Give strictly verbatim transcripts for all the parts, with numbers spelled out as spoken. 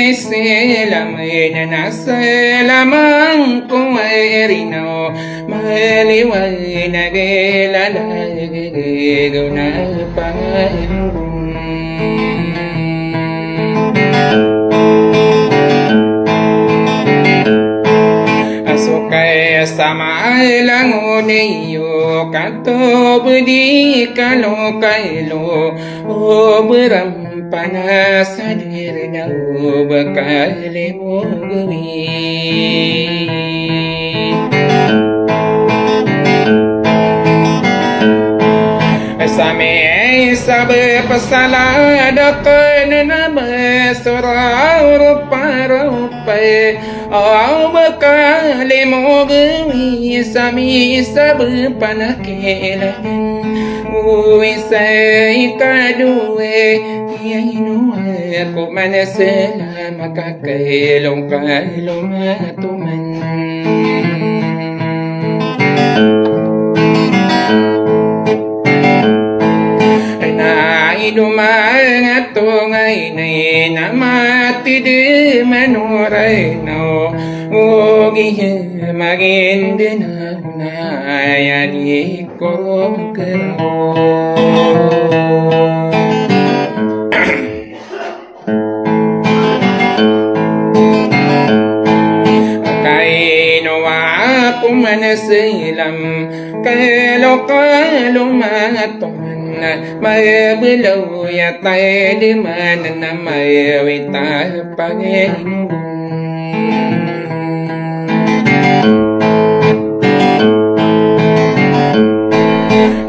Islam na naslam angko a rinaw, maliwanag i lalag na panganong. A so kay sa malang o niyo kato bedi kalokalo o beram pana sa dir na o bakal i mogawi. Sa miyay sa bepasala da kena na masora o ropa-ropa. Aw, bakal i mogawi sa miyay sa bepanakilan. Oway sa ikadowa, ino ako man sela makakalongkalong a toman. Na ino manga tonga inay na matid i manoray na o, ogiya magindena na aya di korong keraw. Kaino ako man sela makakalongkalong a toman, mabelaw ya tadman na mawita pangin.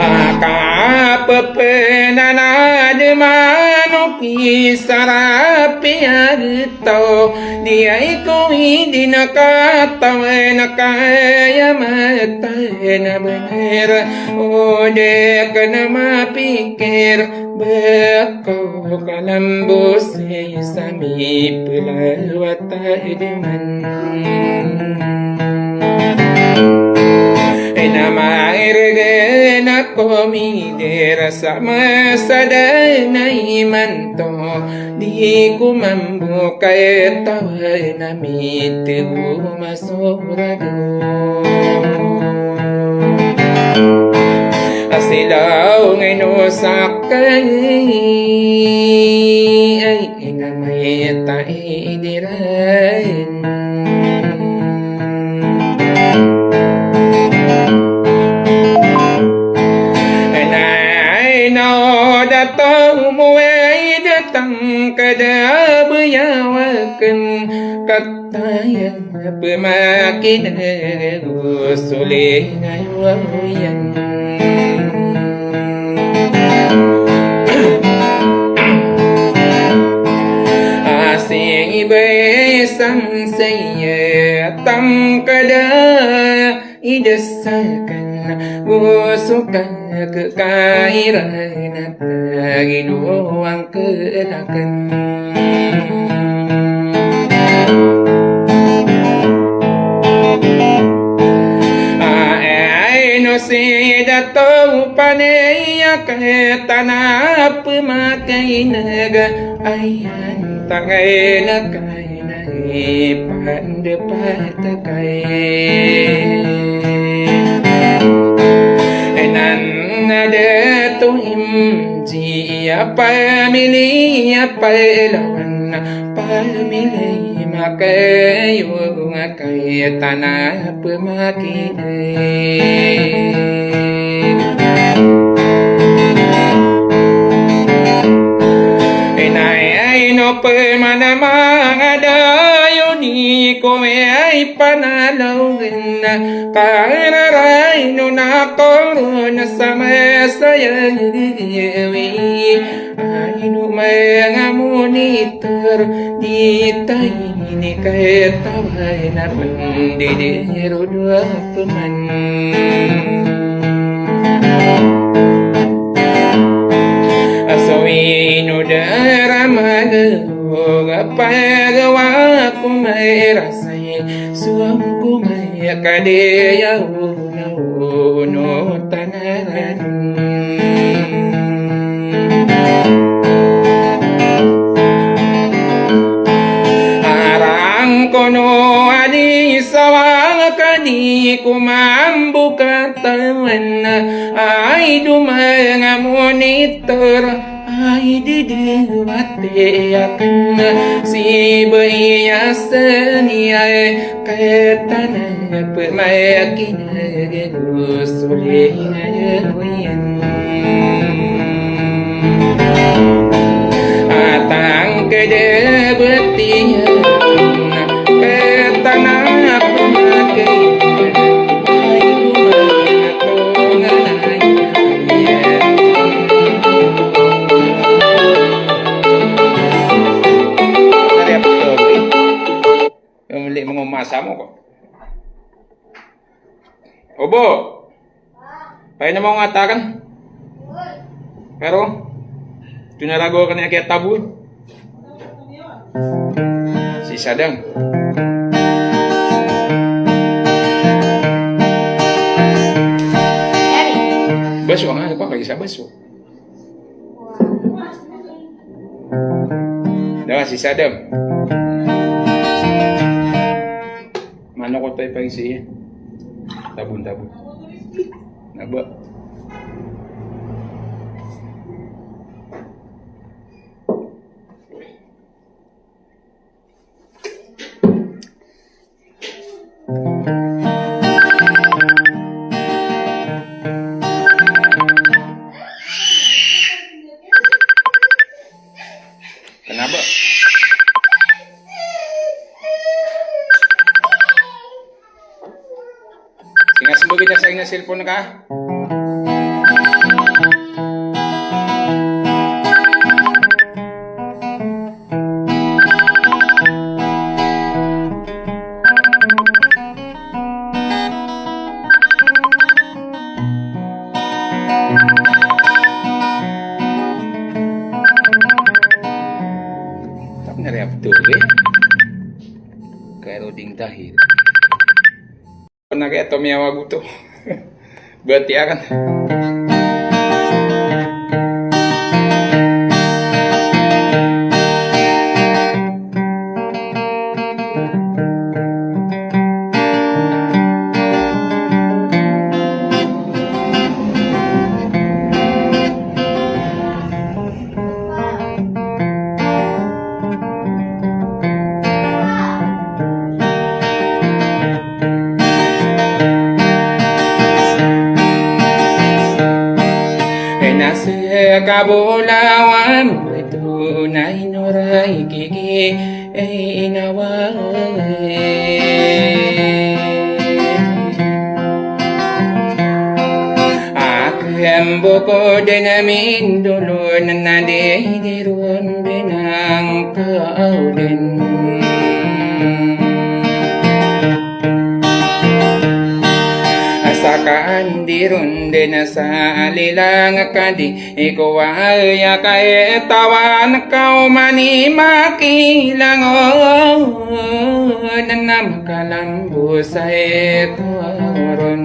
Aka pepenana dman o kisarapiya taw, di ay ko idin a katawan a kaya matan a benar. O di ka na mapikir, ba ko kalambos sa mipelaw a tadman. Ay na mairegen ako midir sa masa da na imanto, di ko mambo kay tawa na mitigo mas sorado. A silaw ngeno sakay ay ina mayta idiran. Ay na, ay na o dato mo ay datang kada bayawaken kat Taya pemakineg o soling a iwawiyan. Asing ibay samsaya tangkada idasakana, bosokan kekairan a tagino angkelakan. Ay no si dato panay a ketana pemakaineg, ayan tangay na kay Ay pandepat a kay. Enan na dato imji a pamili a pailawan a pamili makayo nga kay tana pemakineg. Inay ay no pemana mangadayo ni ko ay panalaw gen kararay no na koron sa masaya. Ay no manga monitor di tay ini kay taway na pendidiro dua peman. Aso ino dara magawa pagawa ko may rasay suam ko may kadiyaw. Uno tanaran. Tara ay di di mati aken si baya seniya, ketana pemaya kina gedo suling ayo yan. Atang kede betiya, ketana pemaya kina. Meli mengomasa mo ko. Obo. Paina mo ngatakan. Pero, tunarago ka niya kaya tabu. Si Sadang. Baso nga, ano pa, kaya sa baso. Dawa si Sadang. Mano ko tayo pag si tabun-tabun. Naba. Kenapa? Singa sembagi na sa ina cellphone ka? Tapi na react to, eh? Khairudin Tahir. Pernah kayo tumiyawag oto? Berarti akan. Ena se kabolawan, ito na inoray kiki, e inawa. Aken boko den a mindolon na di di ron benang kaden. Asakaan di ron den a salilang kadi. Iko waya kay tawan ka o mani makilangon na makalambo sa ito ron.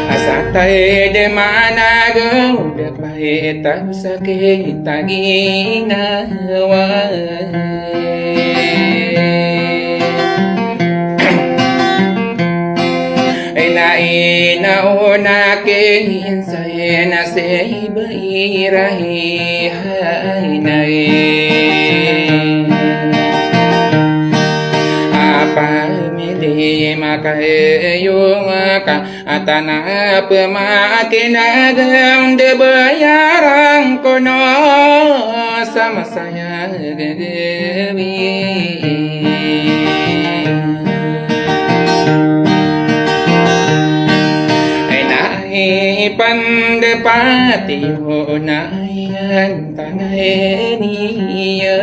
Asa tay de managaw de Paita sa kitaginawa. Ina ina ona kin sa ina se iba irahi hainai. Apa mili maka eyo maka Atana pemakinadeng de bayarang kono sama saya gegewi. Ena ipan de pati ona Iyan tangay niya.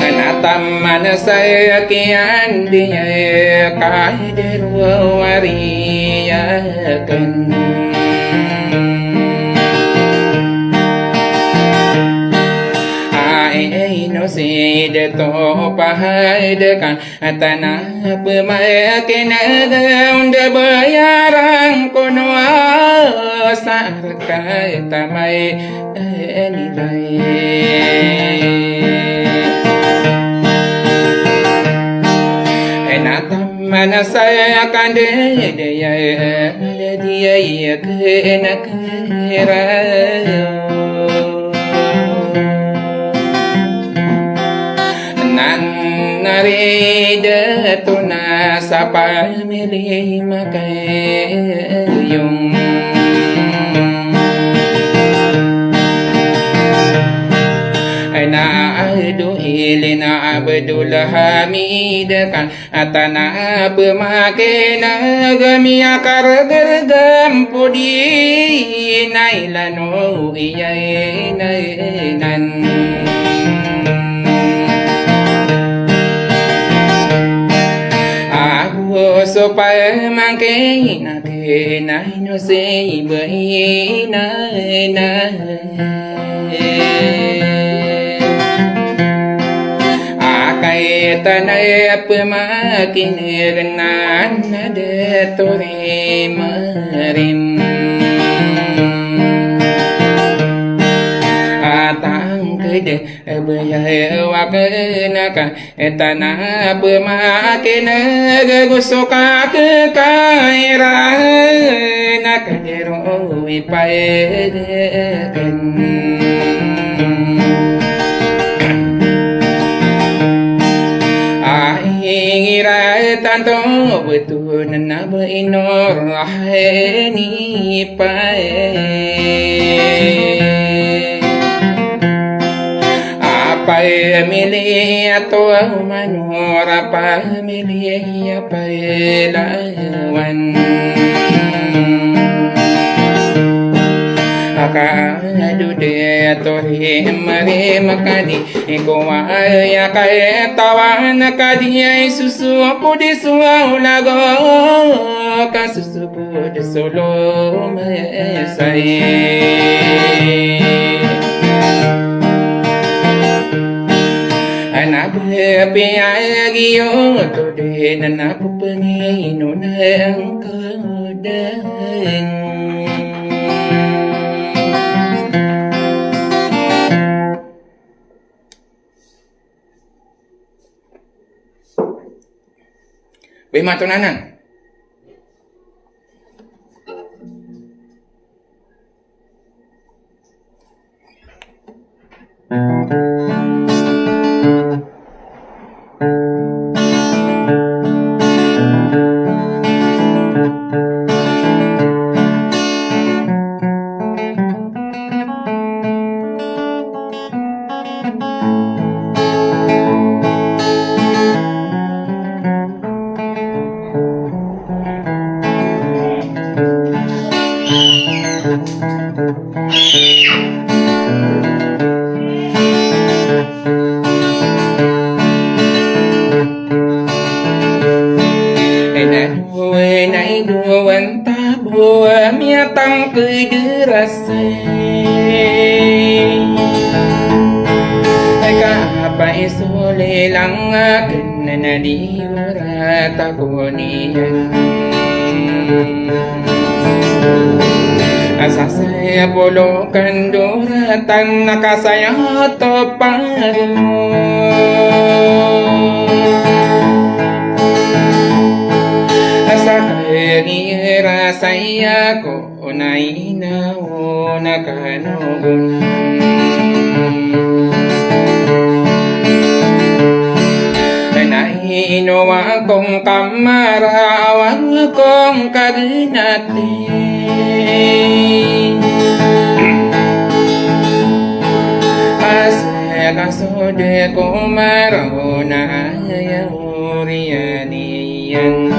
Ana taman saya kiyan diya kay dero wariyakan. Ay, ay, no, si Ida to pahad ka a tana pemakineg, onda bayaran ko no a sa reka tamay nilay. Ena taman sa kandedeyay, maladiya kena kera. Nan narida to na sa pamili makayong. Ay na ado ili na Abdul Hamid ka a tana pemakineg, miyakargergam podi na ilano iyainan. Ago so pemakineg na ino si bainan. Akay tana pemakineg na da to rimarim. Atangked baya waken ka a tana pemakineg, go so kakekairan a kadero ipayagen. Ay igira tanto beto na ba inor heni pa. Apay mili ato manor, apay mili apay lawan. Aka ado de ato ri mari makadi. Iko wa aya kay tawan ka di ay susu ko di suwa ulago ka susu ko di solo mesay. Anak piya giyo to di na napupengi no na ang kadan. Be mato nanan. Ena dowa, ena dowa, tabo a miyatangked rasay. Ay ka apa iso lelang aken na di ora tako niyan. Asa saya bolo kandoratan na kasaya to paro. Asa kaya ngira saya ko Onay na ona kanogon. Nay ino akong kamarawan kong kagenati. Asal ka so de ko maraw na ayaw. Oriyan iyan.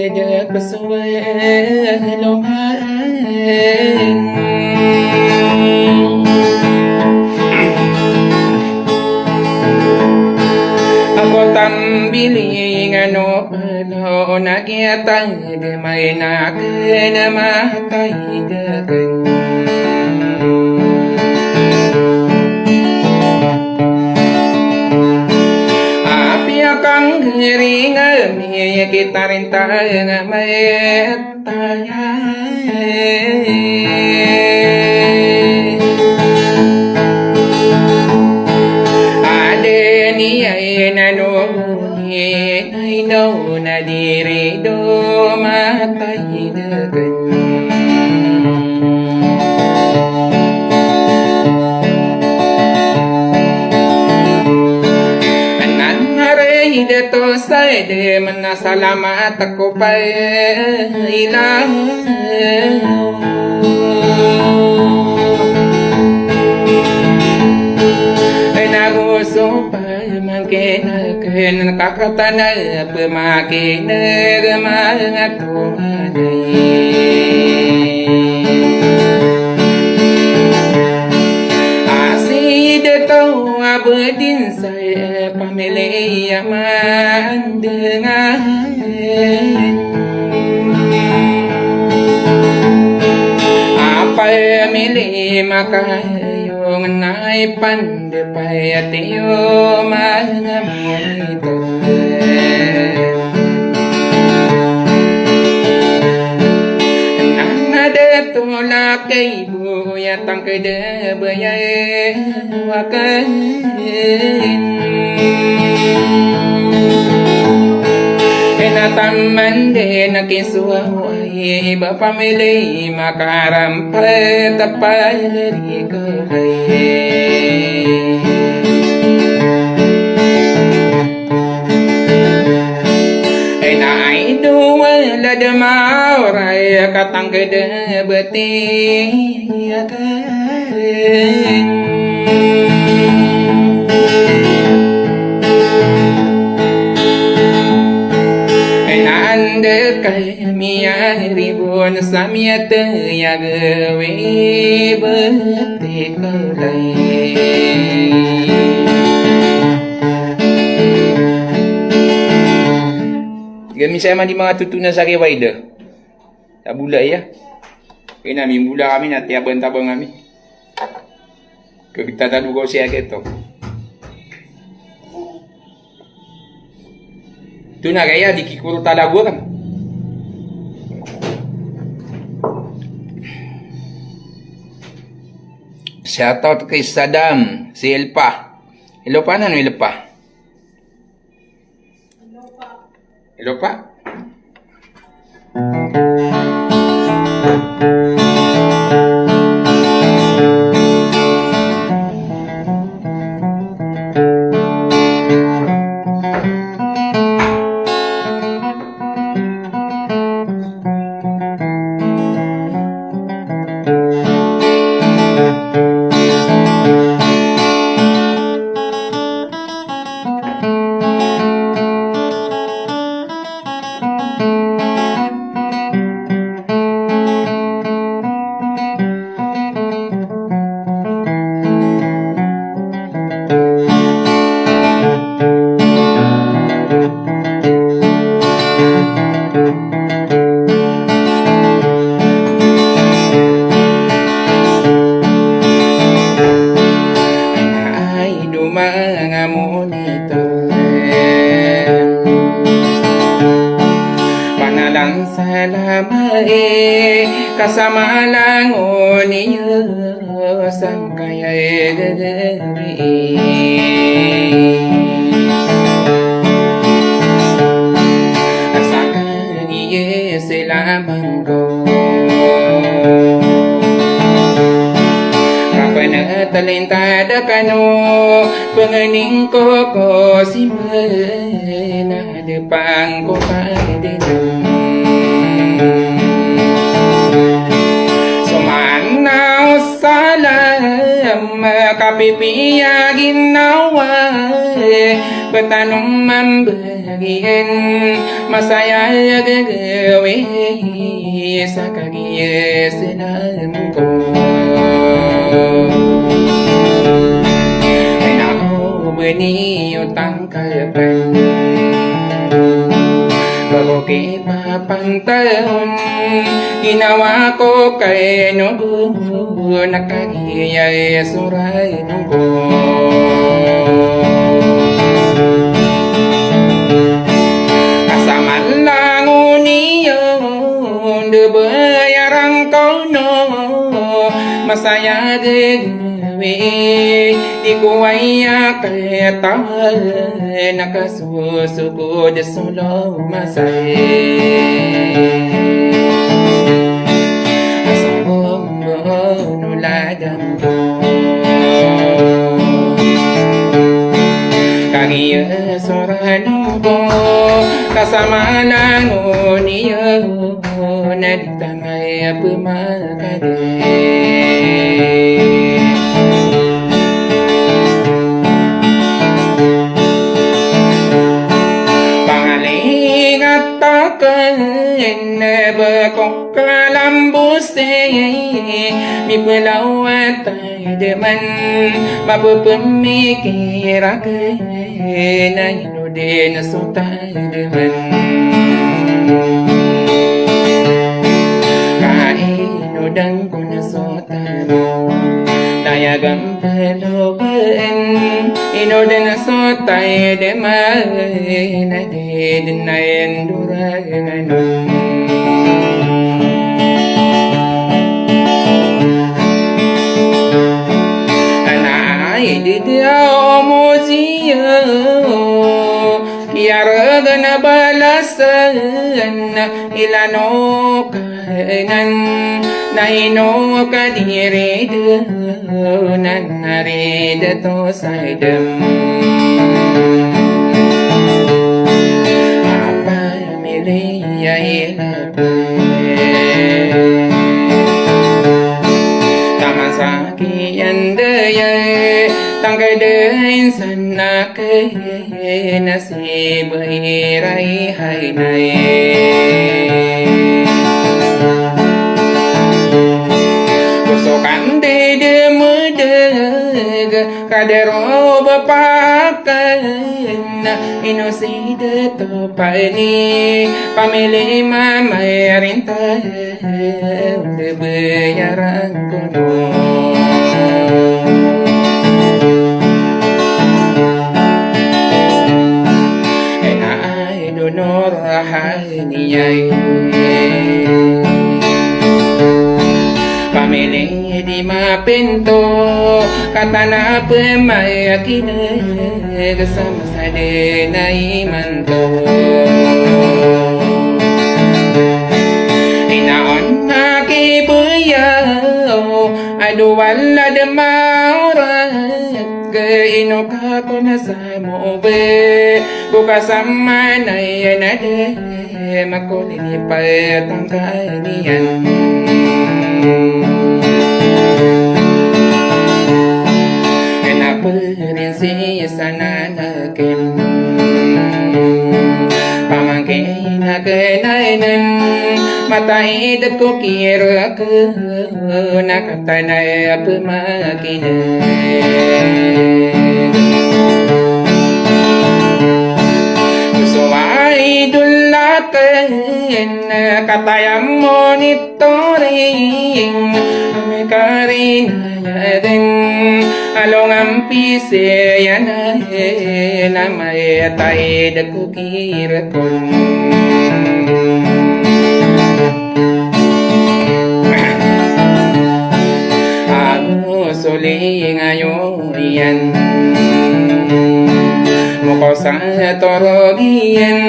Dapsoway loman. Ako tambiling ano pala o nakiyatang demay na kena matay dakan. Apiya kang ringa mi kitarinta nga met taya. Adn iya inanoni ay no na diri do matay dakan. Anan aray dato sa dn na salamat ako pa ilang. Ay nagoso pa mangkena kena kakatana pa mangkena manga tumanay. Asi dato abdin sa pamilya mandengan. Apa mili makayong na ipandepay atiyo manga mito. Nana dato lakay Buya tangkd baya wakan. Ina taman dn a kiswa ay ba pamili makarampat a pagari ko ay. Ina ay duwa lad maoray katangkd bati Ina anda kami a ribon sa miyatayag wi bati kalay. Tig ami saya man di manga totona sa kiway da. Tabola iya. Ina mimbola kami na tiyabantaban kami. Kagtatadogaw siya keto. Tona kaya di kikoro talago kan. Shout out kay Saddam, si Elpa. Elpa, nano Elpa? Hello, Pa. Ay, do manga monitor. Panalang salama i kasama langon iyo sangkaya i gagawii. Asakani i sila mangko. Kapanatalintad kano panganingko ko simana. Depang ko kadinam. Somana o salam Makapipiya ginawa, btano mambagian, masaya gagawii sa kagiya snan ko. Ay nako, bni o tangkapan. Ba ko kipapantag on, ginawa ko kay nogo na kagiya i soran ko. Ka sa malangon iyan, da bayaran ko no, masaya gagawii, di ko aya kataman, na kasosogod so lomasay. Sa bombo no ladan ko. Kagiya soran ko, ka sa malangon iyan, na di tamay a pmakadi. Pangalingat akn ba ko kalambosi, miplawat a dman, mapepemikir akn, na ino dn so tadman. Ka ino dn kon so tadman, na aya gam pelobaan, ino dn so tadman, na di dn a indorangan on. Ana ay di di a omoziyo, iyargan a balasan, ilano ka nan, na ino ka di ridn, na rid to sa dm. Apa mili ya ilapn. Taman sa kiyan daya, tangkay dn sa nak Kay nasib iran i hay nay. Ko so kandidemedeg, ka di ro ba pakan, ino si da topani, pamili mamarinta. Lebeyaran ko no. Ena ay donor haniyay. Pamili di mapinto, katana pemayakineg sama Sa dn a imanto. Ina on a kibeyaw, a dowal a dmaorag, ino ka kon a samobe, bo ka samanay a nade. Makolini pa tangkaniyan. Kena perin si sananaken. Pamangkin a kenanen. Mataid ko kiraken. Nakatanay a pemakineg. Sowai dolaken katayam monitoring. Ami karinayaden alongan pisiyanan. Amay taid ko kirekon. Ago soling ayo iyan. Mokosa torogiyan.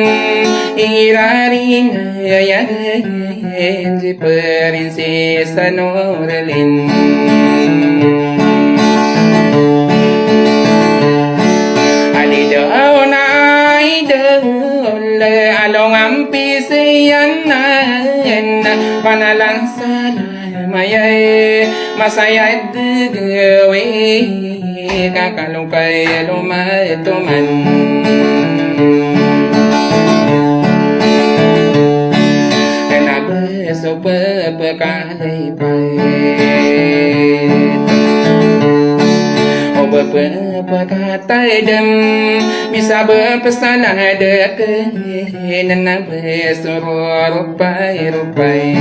Iraring ayan. Di perin si sanorelin. Alidaw na idol alongan pisiyanan. Panalan sana mayay. Masaya a di gawii ka kalokay lomatoman. Kena ba so pepekalipat o ba pepekatadem, misabap sa na da kena ba so roropay-ropay.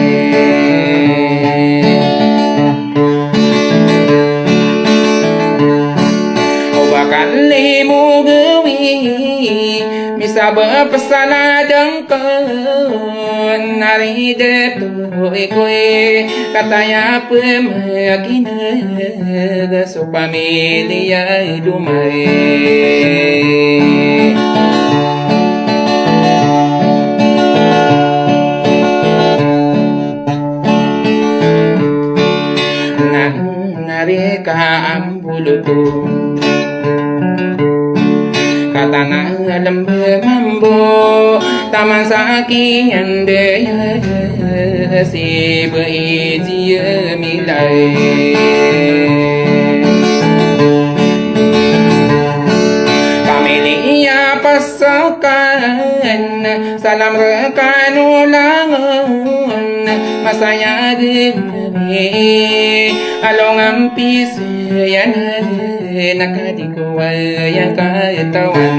O ba kalimo gawii, misabap sa na da kon ari da toy koy kataya pemakineg so pamiliya i domay. Na, nari ka ambuluto. Katana lembe mambo, taman sa kiyan de ya si be i jiya milay. Pamiliya pasakan, salam rekan ulangon, masaya gawii, alongan pis Aya na, na ka di ko aya katawan.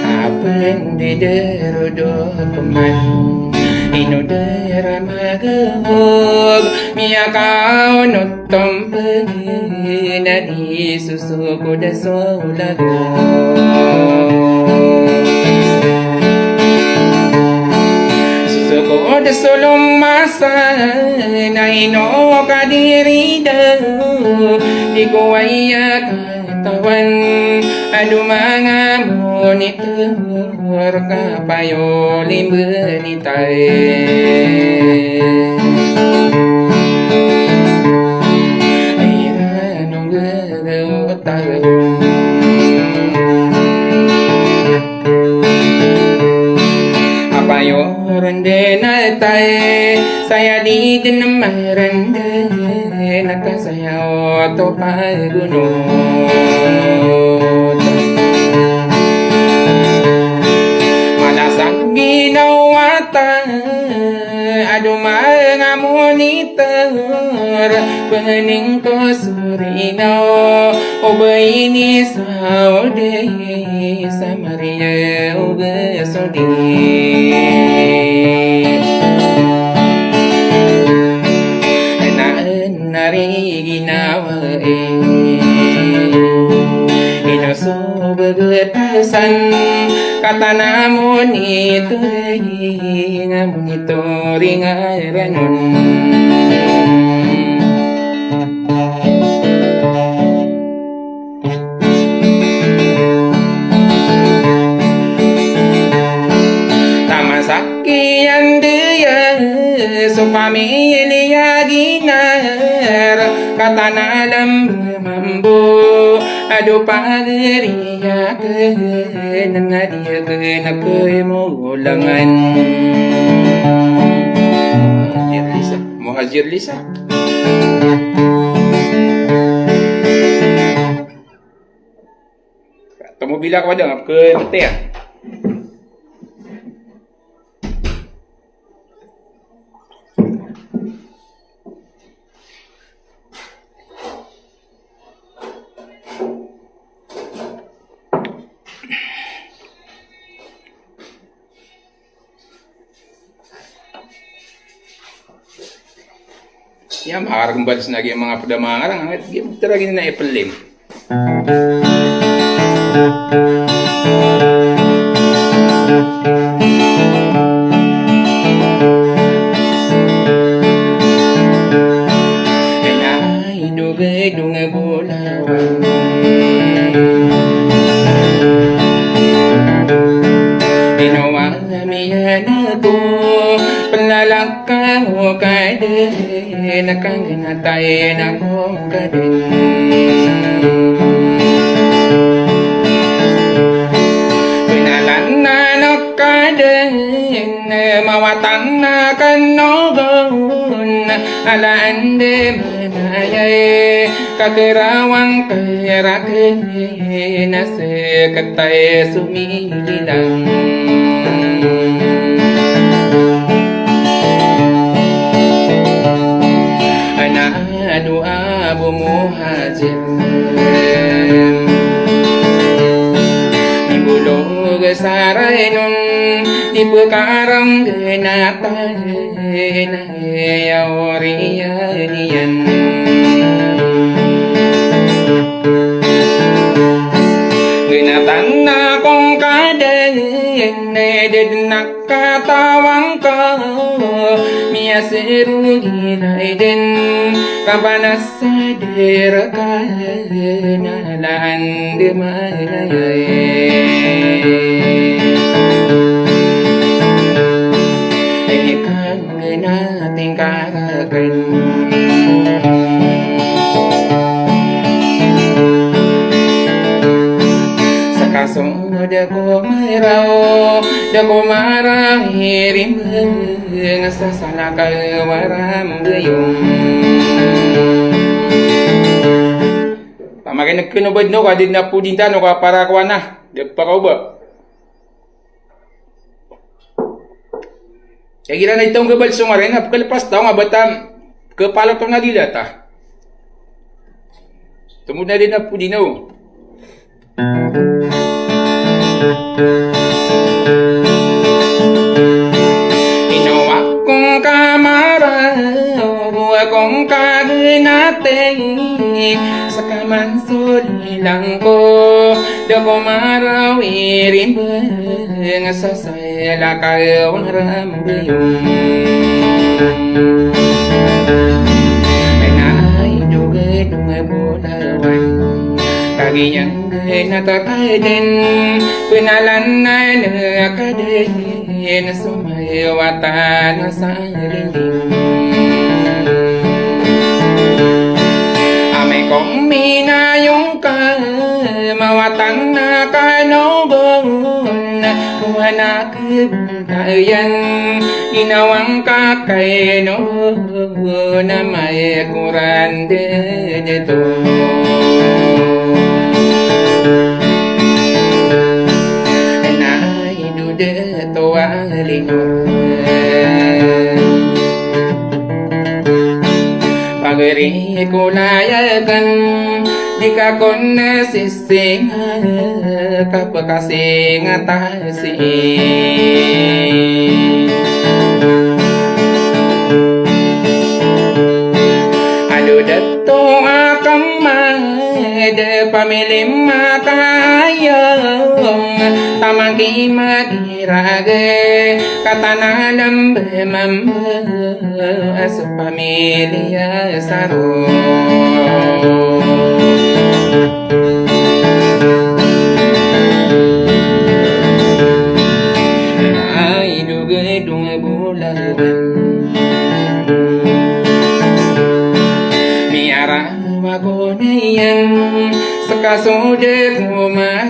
Apen di dero do peman. Ino dera magehog, miyakaonot tompen na di Sosokod so lago. Sosokod so lomasa, na ino ka di rida, di ko aya katawan, a domangamon i tewor ka payo limbenitay. Ira nong gagaw tago. Apayo rende na tay, saya di den marende na ka saya oto pagunot. Mana sa ginawa ta, a domangamon i tewor, pening ko sorinaw, o ba ini Saudi, Samaria, o ba Saudi. Na, na ri ginawa e. Ino so begetasan, katana mo ni turi, nga mo ni turi nga ranon. Taman sa kiyan diya so pamiliya ginar, katana lembe mambo a do pagari aken, na di aken a pemolangan. Muhajir Lisa. Muhajir Lisa. Tomobila ka ba da nga pekemete a. Iya, makarag mbal sii na giya manga ped a mangarang, angat giya tera gini na ipelim. Ina idog-idog a bolawan. Ino a miyan ako, pelalak Kamu ka den a kanggenatayan ako ka den. Penalan anak ka den, Mawatan a kanogon ala anda manayay, ka kerawang ka rakn a seketay somililang. Ana doa bo Muhajir. Di bolog sa rainon, di pekarang genatan, na ya oriyan iyan. Genatan a kong kaden, na ded na katawan ka, miyasero gina eden, kapanas sa dera ka na laan de manayay. Eka gina tingkaraken. Seka so da ko maraw, da ko maraw irim. Nga sa salakaw a waram beyong. Pamakineg kano badn o ka di na podinta no ka para kowan a da pakaoba. Igira na itaw nga bal so ngaran a pekelepas taw nga batam kepalot o na dilata. Tomod na di na podinta o. Ino akong kamaraw, akong kagenateng, seka man so dilang ko, da ko maraw irimbeng sa salakaw a waram beyong. Ena i dogedong a bolawan, kagiya genat a kaden, penalan a kaden, so mawatan a salinding. Amay ko minayong ka, mawatan a kanogon, kowan a kebentayan, inawang ka kaino na may koran dedeto. Na ido deto a linor. Pagari ko layagan, di ka kon na sisinga, kapakasinga ta si. Ado dato a kamad, pamili makayong, tamang ki madirage, katanalam bemam, aso pamili a saro. Ay, dogedong a bolawan. Miyaraw ako niyan, seka so de ko ma-